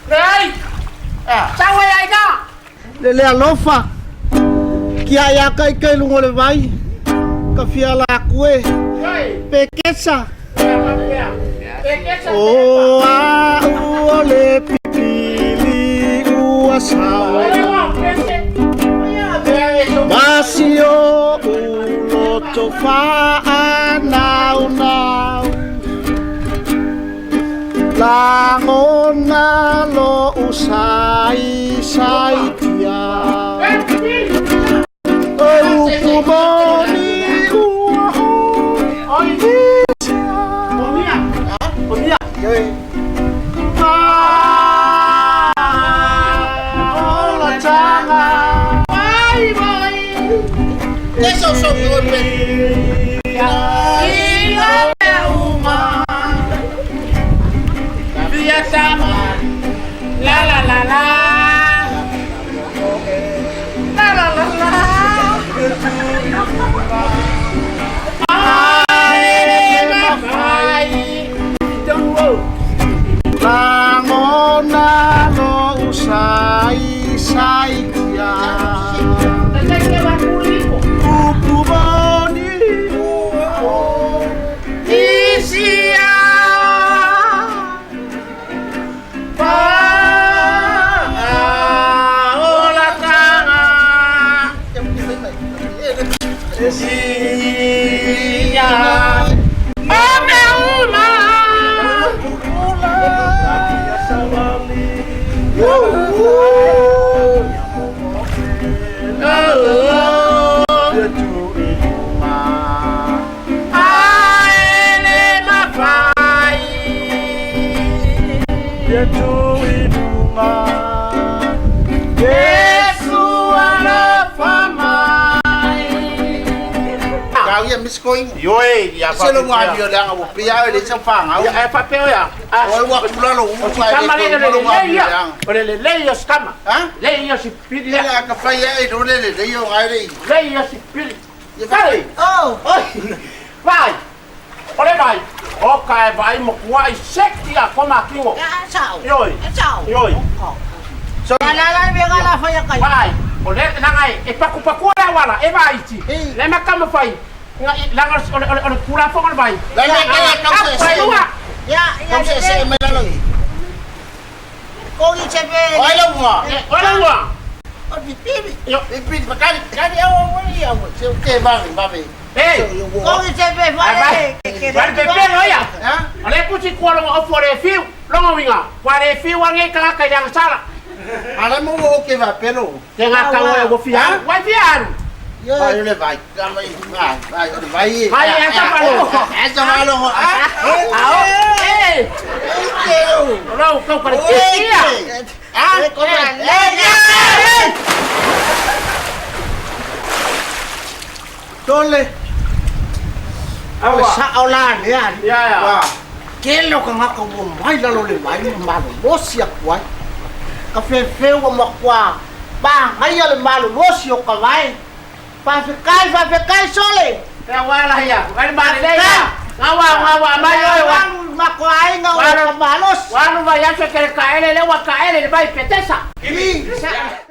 Leai. Sau e ai na. Le le alofa kia ia kai kai lungo le vai ka fia la kue pekesa o a u o le pipili ua sao masio u loto fa nau nau lagona lo usai sai tia o upu moni ua La la la la. La la la la. Lagona lo usai sai tia upu moni ua Isia. Pa ola tanga. Sia. Ame uma. Aele mafai. Yesu alofa mai. Kau ia miskoing. Yoi, ya Se lo ngā le anga wo pia le sa whanga. Ya e papeo ya. O ua kula lo u Kama le le le le ya. O le le le yo skama. Ha? Le yo si pili. Le ka whai e no le le le yo ngai le. Le yo si pili. Ia Kare. Oh, Oi. Vai. Ole vai. O kai vai mo kuai sekti a koma kingo. sao. Yoi. Sao. Yoi. La la la me la fa ya kai. Vai. O le nanga e paku paku la wala e vai ti. Le makama fai. Langa ole ole ole kula fo vai. Le le le kau se se. Ya ya. Kau se se me la lo. Ko i che pe. Oi lo ngā. Ole wa. O pipiri. Yo. Pipiri pakari. Kari au au au au. Se ke vave vave. Ei. Ko i che pe fa le. Vai pepe no ya. Ha? O le kusi kua longo o fore fiu. Longo winga. Kwa le fiu ange ka ka yang sala. Ala mo o ke va pelo. Te ngā kau e wo fia. Wai fia aru. Ai le vai. Vai vai vai vai. Vai e sa palo. E sa palo. Ah. Ao. Eh. Rau kau kare tia. Ah, ko le. Tole. Awa. Sa au la le a. Ya ya. Wa. Ke lo ka ngaka mo mai la lo le mai ma lo mo si a kwa. Ka fe fe wa ma kwa. Ba ngai le ma lo mo si o ka vai. Fa fe kai sole. Te wala ya. Vai ma le ya. Ngawa ngawa mai oi wa. Ma ko ai nga o malos. Wanu vai aso ke ka ele le wa ka ele le vai petesa. Kimi.